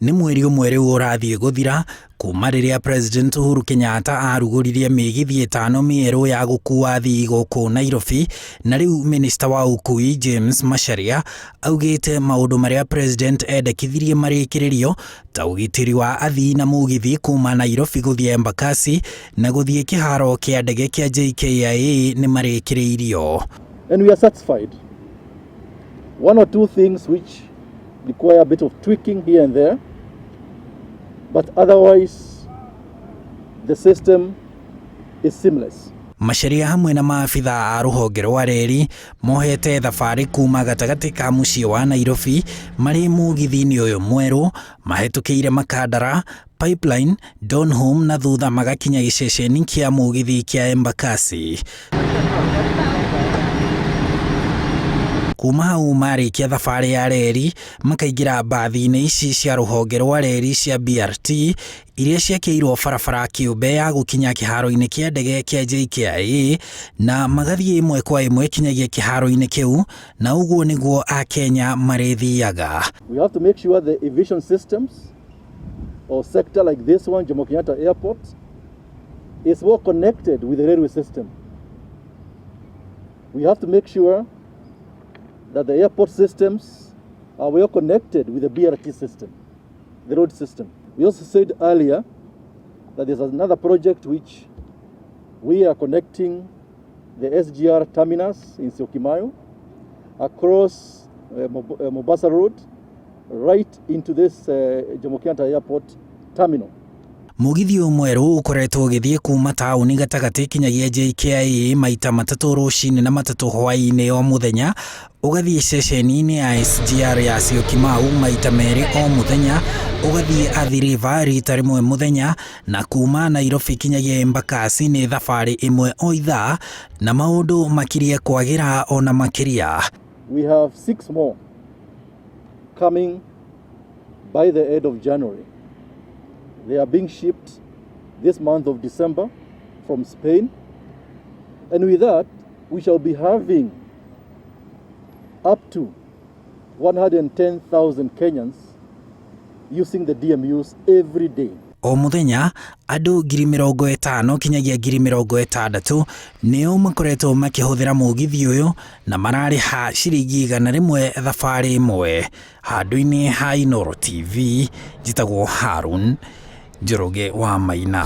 Nĩ mweri ũmwe rĩu ũrathiĩ gũthira kuma rĩrĩa President Uhuru Kenyatta arugũririe mĩgithi ĩtano mĩerũ ya gũkua athii gũkũ Nairobi, na rĩu Minista wa ũkui James Macharia augĩte maũndũ marĩa President endekithirie marĩkĩrĩrio ta ũgitĩri wa athii na mũgithi kuma Nairobi gũthiĩ Embakasi na gũthiĩ kĩharo kĩa ndege kĩa JKIA nĩ marĩkĩrĩirio. And we are satisfied. One or two things which require a bit of tweaking here and there, but otherwise the system is seamless. Macharia hamwe na maabitha a rũhonge rwa reri mohete thabarĩ kuma gatagatĩ ka mũciĩ wa Nairobi marĩ mũgithi-inĩ ũyũ mwerũ, mahĩtũkĩire Makandara, Pipeline, Donholm na thutha magakinya gĩceceni kĩa mũgithi kĩa Embakasi. Kuma hau marĩkia thabarĩ ya reri makaingĩra mbathi-inĩ ici cia rũhonge rwa reri cia BRT iria ciakĩirwo barabara kĩũmbe ya gũkinya kĩharo-inĩ kĩa ndege kĩa JKIA na magathiĩ ĩmwe kwa ĩmwe kinyagia kĩharo-inĩ kĩu, na ũguo nĩguo Akenya marĩthiaga. We have to make sure the aviation systems or sector like this one, Jomo Kenyatta Airport, is well connected with the railway system. We have to make sure that the airport systems are well connected with the BRT system, the road system. We also said earlier that there's another project which we are connecting the SGR terminus in Syokimau across Mombasa Road right into this Jomo Kenyatta Airport terminal. Mũgithi ũyũ mwerũ ũkoretwo ũgĩthiĩ kuma taũni gatagatĩ kinyagia JKIA maita matatũ rũcinĩ na matatũ hwaĩ-inĩ o mũthenya, ũgathiĩ ceceni-inĩ ya SGR ya Syokimau maita merĩ o mũthenya, ũgathiĩ Athi River rita rĩmwe mũthenya, na kuma Nairobi kinyagia Embakasi nĩ thabarĩ ĩmwe o ithaa, na maũndũ makirie kwagĩra ona makĩria. We have 6 more coming by the end of January. They are being shipped this month of December from Spain. And with that, we shall be having up to 110,000 Kenyans using the DMUs every day. O mũthenya andũ 50,000 kinyagia 60,000 nĩo makoretwo makĩhũthĩra mũgithi ũyũ na mararĩha ciringi 100 thabarĩ ĩmwe. Handũ-inĩ ha Inooro TV, njĩtagwo Harun Njoroge wa Maina.